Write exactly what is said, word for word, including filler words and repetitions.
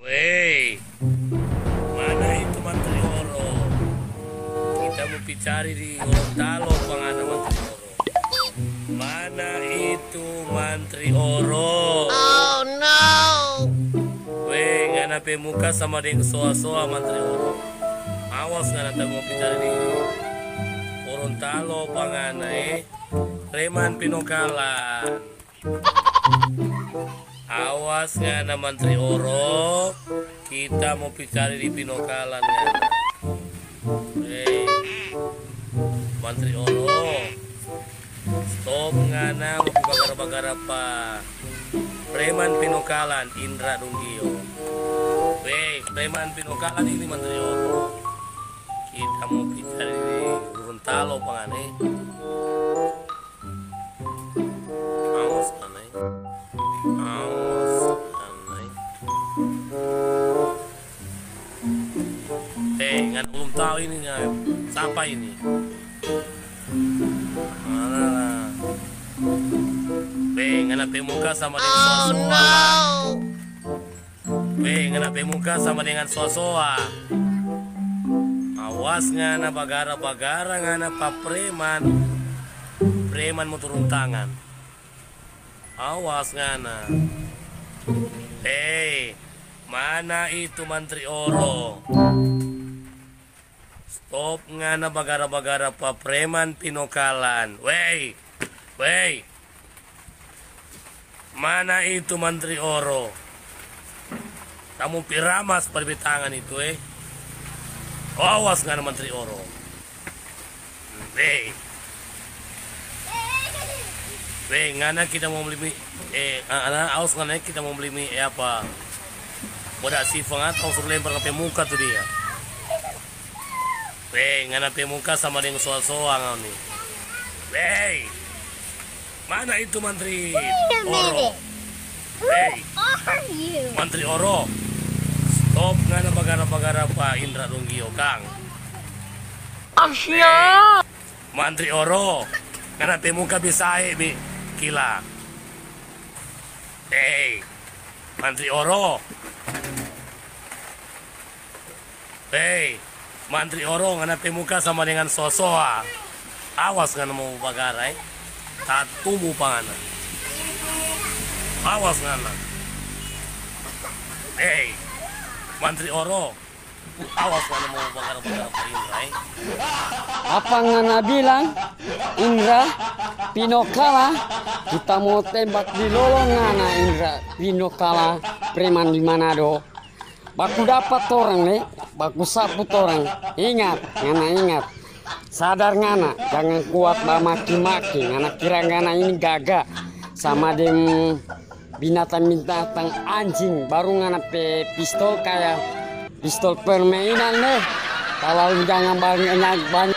Hei, mana itu Mantri Oro? Kita mo pi cari di Gorontalo pa ngana, Mantri Oro. Mana itu Mantri Oro? Oh no! Weh, ngana pe muka sama deng soa-soa, Mantri Oro. Awas ngana, kita mo pi cari di Gorontalo pa ngana, eh. Preman Pinokalan. Awas ngana, Mantri Oro, kita mo pi cari di Pinokalan ngana. Hei, Mantri Oro, stop ngana mo pi bagara-bagara pa preman Pinokalan, Indra dong Gio. Hei, preman Pinokalan ini, Mantri Oro. Kita mo pi cari di Gorontalo pa ngana, eh. Awas, anai. Awas, anai. Eh, ngana belum tahu ini, ngana. Sapa ini? Mana lah? Eh, ngana pe muka sama deng soa-soa. Weh, ngana pe muka sama dengan soa-soa. Awas ngana bagara-bagara ngana pa preman. Preman mo turun tangan. Awas ngana. Hei, mana itu Mantri Oro? Stop ngana bagara-bagara pa preman Pinokalan. Wei, wei. Mana itu Mantri Oro? Kamu pi ramas pa de pe tangan itu, eh. Awas ngana Mantri Oro. Wei. Wei, ngana kita mo bli mi, eh, ngana, awas ngana kita mo bli mi, eh, apa? Boda sifang atau suruh lempar ka pe muka tu dia. Wei, ngana pe muka sama deng soa-soa ngau ni. Wei, mana itu Mantri Oro? Wei, Mantri Oro, stop ngana bagara-bagara pa Indra dong Gio kang. Wei, Mantri Oro, ngana pe muka bisa ae bi kila. Hei, Mantri Oro. Hei, Mantri Oro, ngana pe muka sama dengan soa-soa. Awas ngana mo bagara, eh. Tatumu pa ngana. Awas ngana. Hei, Mantri Oro. Awas ngana mo bagara-bagara pa Indra, eh. Apa ngana bilang, Indra Pinokala? Kita mo tembak di lolo ngana, Indra Pinokala, preman di Manado. Baku dapa torang, ne, baku sapu torang. Ingat, ngana ingat. Sadar ngana, jangan kuat bamaki-maki. Ngana kira ngana ini gaga sama deng binatang-binatang anjing, baru ngana pe pistol kaya pistol permainan deh. Talalu jangan banyak, banyak